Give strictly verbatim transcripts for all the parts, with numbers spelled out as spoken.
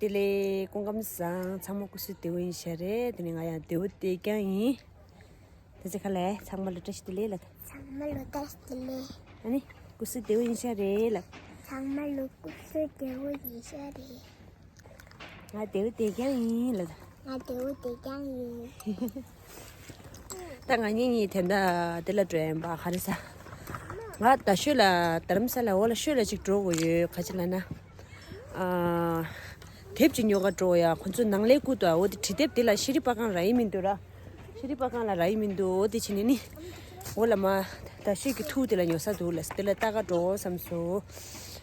བདེ་ལེགས། སྐུ་ཁམས་བཟང་། ཚང་མ་སྐུ་གཟུགས་བདེ་པོ་ཡིན་ཤག་རེད། དེ་ནས་ང་ཡང་བདེ་པོ་བསྡད་རྐྱང་ཡིན། དེ་ཚེ་ཁ་ལས་ཚང་མ་ལ་བཀྲ་ཤིས་བདེ་ལེགས་ལབ། ཚང་མ་ལ་བཀྲ་ཤིས་བདེ་ལེགས། ཨ་ནི་སྐུ་གཟུགས་བདེ་པོ་ཡིན་ཤག་རེད་ལབ། ཚང་མ་ལ་སྐུ་གཟུགས་བདེ་པོ་ཡིན་ཤག་རེད། ང་བདེ་པོ་བསྡད་རྐྱང་ཡིན་ལབ། ང་བདེ་པོ་བསྡད་རྐྱང་ཡིན། ད་ང་གཉིས་གཉིས་དེ་འདྲ་དེ་ལ་འགྲོ་ཡིན་པ་ག་རེ་ཟ། ང་ད་ཤོད་ལ་རྡ་རམ་ས་ལ་འོ་ལ་ཤོད་ལ་ཅིག་འགྲོ་དགོས་ཡོད། ག་ཅི་ལབ་ན། ཨ། དེབ་ཅིག་ཉོ་ག་འགྲོ་ཡ། ཁོ་ཚོ་ནང་ལས་བསྐུར་འདུག་འོ་དེ་བྲིས་དེབ་དེ་ལ་ཤེས་རིག་པ་ཁང་རག་གི་མི་འདུག་ར། ཤེས་རིག་པ་ཁང་ལ་རག་གི་མི་འདུག་འོ་དེ་བྱས་ནས་ནི། འོ་ལ་མ། ད་ཤོད་ཀྱི་ཐུག་དེ་ལ་ཉོ་ས་འདུག་ལ་དེ་ལ་ལྟ་ག་འགྲོ་བསམ་སོང་།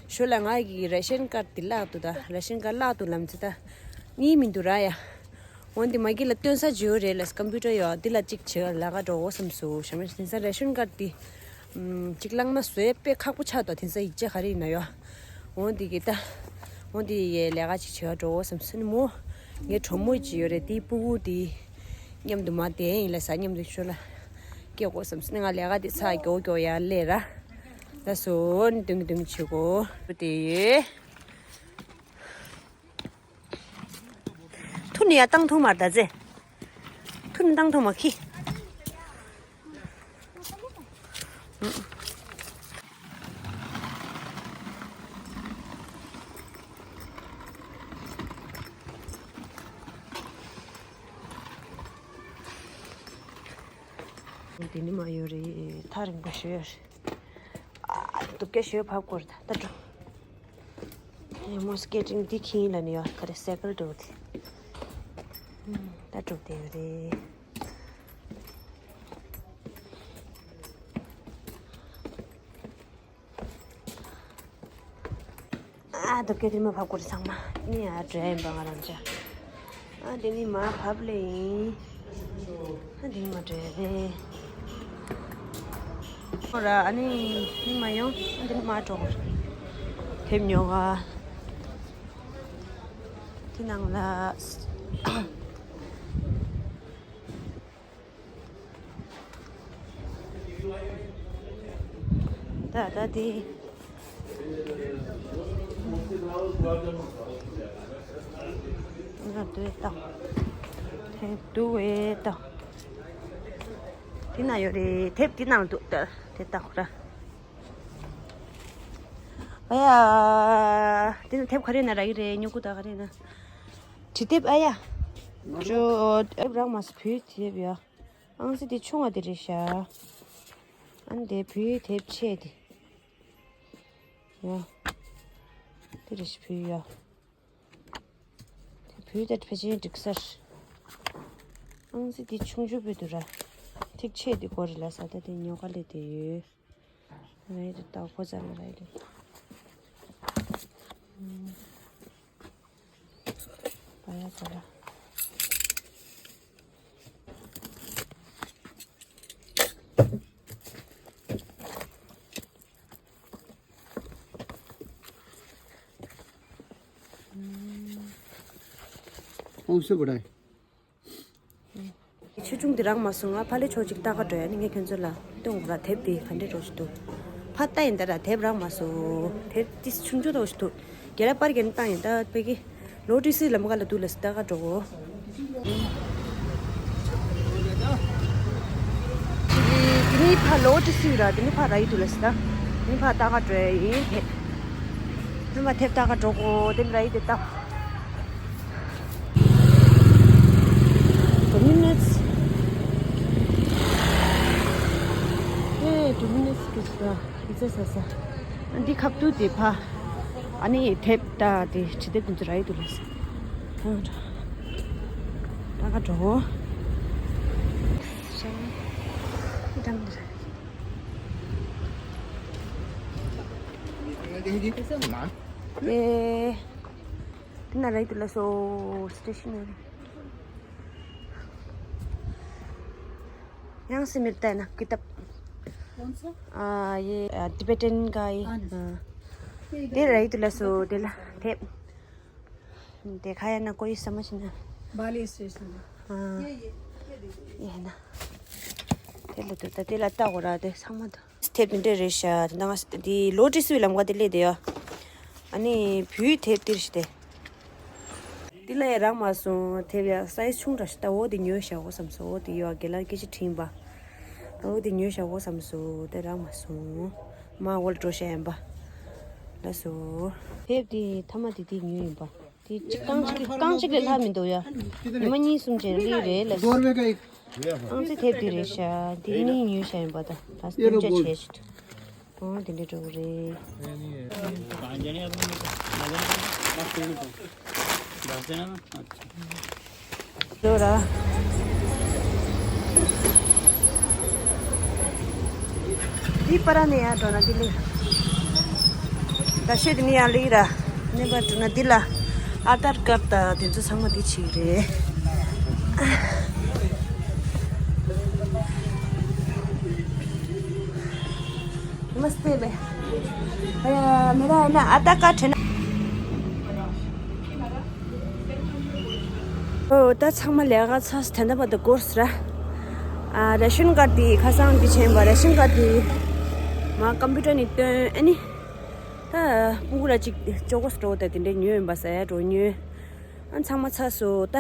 ཤོད་ལ་ང་གི་རེ་ཤན་ཀར་དེ་བརླག་འདུག་ད་རེ་ཤན་ཀར་བརླག་འདུག་ལབ་ཙང་ད། རྙེད་མི་འདུག་ར་ཡ། འོན་ཏེ་མ་གི་ལ་སྟོན་ས་ཅིག་ཡོད་རེད་ལ། ཀམ་པུ་ཊར་ཡོད་འདི་ལ་གཅིག་བྱེད་ལས་ཀ་འགྲོ་འོ་བསམ་སོང་། ཞྭ་མོ་དེང་སང་རེ་ཤན་ཀར་འདི་གཅིག་བརླག་ན་བཟོས་དཔེ་ཁག་པོ་ཆགས་འདུག་དེང་སང་ཡིག་ཆ་ག་རེ་ཡིན་ན་ཡོད། འོན་ཏེ་གི་ད། འོན་ཏེ་ཡའི་ལས་ཀ་ཅིག་བྱེད་འགྲོ་འོ་བསམ་སོང་ནི་མོ། ངའི་གྲོགས་མོ་ཅིག་ཡོད་རེད། དེའི་སྤུ་གུ་དེ་མཉམ་དུ་མ་བསྡད་ཡིན་ལ་ས་མཉམ་དུ་ཤོད་ལ་སྐྱེལ་དགོས་བསམ་སོང་ནི། ང་ལས་ཀ་དེ་ཚ་མགྱོགས་མགྱོགས་ཡར་སླེབས་ར། ད་སོ་ནི་དུང་དུང་བྱེད་དགོས་དེ་ཡོད། ཐུར་ནི་ཡ་བཏང་ཐུང་མར་ད་ཛེ། ཐུར་ནི་བཏང་ཐུང་མ་ཁི། དེ་ནི་མ་ཡོད་རེད། ཐག་རིང་པོ་ཞོ་ཡོད་རེད། ཨ། སྟོབས་རྒྱལ་ཞོ་ཕབ་དགོས་རེད་ད་ད་འགྲོ། ཡ་མོ་སི་ཀེ་ཊིང་འདི་ཁྱིན་ལ་ནི་ཡོད་ག་རེ་སའི་ཀལ་འགྲོ་དེ། ད་འགྲོ་དེ་ཡོད་རེད། ཨ་སྟོབས་རྒྱལ་དེ་མ་ཕབ་དགོས་རེད་ཚང་མ། ནི་ཡ་འགྲོ་ཡིན་པ་ང་རང་ཅག་ཨ་དེ་ནི་མ་ཕབ་ལེ་ཡིན། ཨ་དེ་ནི་མ་འགྲོ་ཡ་རེད། ཨོ་ར་ཨ་ནི་ནི་མ་ཡོང་། ཨ་དེ་ནི་མ་འགྲོ་དགོས་རེད། དེབ་ཉོ་ག་དེ་ནང་ལ། ད་ད་དེ། ང་དུ་ད། དེ་དུ་བས་ད། དེ་ན་ཡོད་རེད། དེབ་དེ་ནང་འདུག་ད་དེ་ད་ཁོ་ར། ཨ་ཡ། དེ་ན་དེབ་ག་རེ་ན་ར་ཡི་རེད། ཉོ་གུ་ད་ག་རེ་ན། བྲིས་དེབ་ཨ་ཡ། ཅོ་དེབ་རག་མ་སོང་། བོད་དེབ་ཡ། ཨང་སི་དེ་ཆུང་བ་དེ་རེད་ཤག་ཨ་ནི་དེ་བོད་དེབ་ཆེ་དེ། ཡ། དེ་རེད་ཤག་བོད་ཡ། དེ་བོད་དེབ་ཕལ་ཆེར་འགྲིག་ས་རེད། ཨང་སི་དེ་ཆུང་ཆུང་བོད་དུ་ར། ཐིག་ཆེ་དེ་སྐོར་རེད་ལ་ས་ད་དེ་ཉོ་ག་ལས་དེ་ཡོད། རེད་ད་ཁོ་ཚང་རེད། ཨུམ། བ་ཡ་ཚ་ར། ཨུམ། ཨུམ། ཆེ་ཆུང་འདི་རག་མ་སོང་། ང་ཕ་ལེ་ཕྱོགས་གཅིག་ལྟ་ག་འགྲོ་ཡ་ནི། ངས་ཁྱོད་ཚོ་ལ་སྟོན་དགོས་ར། དེབ་དེ་ག་འདྲས་འགྲོ་ཞིག་འདུག་ཕ་ལྟ་ཡིན་ད་ར་དེབ་རག་མ་སོང་། དེབ་ཏིས་ཆུང་ཆུང་འདྲ་ཞིག་འདུག་རྒྱ་ལ་པར་གྱི་ནི་བཏང་ཡིན་ད་ཕ་གི་ལོ་ཏི་སི་ལམ་ཁ་ལ་འདུག་ལ་སི་ལྟ་ག་འགྲོ་གོ་དེ་ནི་ཕ་ལོ་ཏི་སི་ར། དེ་ནི་ཕ་ར་ཡི་འདུག་ལ་སི་ད། དེ་ནི་ཕ་ལྟ་ག་འགྲོ་ཡ་ཡིན་དེ། ནི་མ་དེབ་ལྟ་ག་འགྲོ་གོ་དེ་ནི་ར་ཡི་དེ་ལྟ། Two minutes. Hey, two minutes. It's a sasa. འདི་ཁབ་ཏུ་དེ་ཕ། ཨ་ནི་དེབ་ད་དེ་ཆི་དེབ་དེ་ཚོ་ར་ཡི་འདུག་ལ། ད་ག་འགྲོ། ཨེ། དེ་ན་ར་ཡི་འདུག་ལ་སོ། སི་ཊེ་ཤན་ནེ་རི། ཡང་སེ་མིར་ཏའི་ན་ཀི་ཏབ། कौन सा? आ, ये, आ, टिबेटन का ही, हाँ। हाँ। ये इधर दे रही तो लसो, दे ला, थे। देखा है ना कोई समझ ना। बाली स्टेशन में। हाँ। ये, ये, ये देखो। ये है ना। तेला तो, तेला तागोरा दे समझ। དེབ་འདི་འདྲ་རེད་ཤག་དེ་ནང་འདི་ལོ་ཏི་སི་བའི་ལམ་ཁ་དེ་སླེབས་བསྡད་ཡོད། ཨ་ནི་བོད་དེབ་འདི་རེད་ཤག་དེ། འདི་ལ་ཡ་རག་མ་སོང་། དེབ་ཡ་སའི་ཛི་ཆུང་དྲགས་ཤག་ད་འོ་དེ་ཉོས་བཞག་གོ་བསམ་སོང་། འོ་དེ་ཡོ་རྒན་ལགས་སྐད་ཆ་དྲིས་པ། འོ་དེ་ཉོས་བཞག་གོ་བསམ་སོང་། དེ་རག་མ་སོང་། མ་འོ་ལ་འགྲོ་ཤ་ཡིན་པ། ལགས་སོ། དེབ་དེ་ཐ་མ་དེ་དེ་ཉོས་ཡིན་པ། དེ་གཅིག་རྐང་གཅིག་རྐང་གཅིག་ལས་ལྷག་མི་འདུག་ཡ། ཉི་མ་གཉིས་གསུམ་ཅན་ལི་རེད་ལགས་སོ། རྐང་རྩེད་དེབ་དེ་རེད་ཤག་དེ་གཉིས་ཉོས་ཤ་ཡིན་པ། ད་ད་སྟོན་ཆ་བྱས་ཤག་ཨོ་དེ་འདྲ་འགྲོ་གི་རེད། འགྲོ་ར། འདི་པ་ར་ནས་ཡར་འགྲོ་ན་འདི་ལི། ད་ཤོད་འདི་ནས་ཡར་ལི་ར། ནས་པ་འགྲོ་ན་འདི་ལ། ཨ་དར་ཀར་ད་དེ་ཚོ་ཚང་མ་འདི་བྱེད་ཀྱི་རེད། नमस्ते बे। भैया, मेरा है ना आधार कार्ड है ना? ཨོ་ད་ཚང་མ་ལས་ཀ་ཚར་ད་ལྟ་བར་དུ་འགོར་སོང་ར། ཨ་རེ་ཤན་ཀར་དེ་ཁ་སང་འདི་བྱས་པ། རེ་ཤན་ཀར་དེ་མ་ཀམ་པུ་ཊར་ནས་བཏོན། ཨ་ནི་ད་སྤུ་གུ་ལ་ཅིག་ཅོ་ཀོ་སི་འགྲོ་དེ་དེ་འདྲས་ཉོས་ཡིན་པ་ཟེར་འགྲོ་ཉོས། ཨ་ཚང་མ་ཚར་སོང་ད།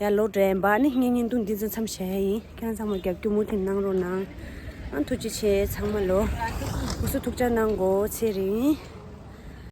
ཡར་ལོག་འགྲོ་ཡིན་པ། ཨ་ནི་ངའི་བརྙན་ཐུང་འདི་ཚོ་མཚམས་བཞག་ཡ་ཡིན། ཁྱེད་རང་ཚང་མ་རྒྱབ་སྐྱོར་མུ་མཐུད་གནང་རོགས་གནང་། ཨ་ཐུགས་རྗེ་ཆེ་ཚང་མ་ལོ། སྐུ་གཟུགས་ཐུགས་ཅག་གནང་གོ་ཚེ་རིང་།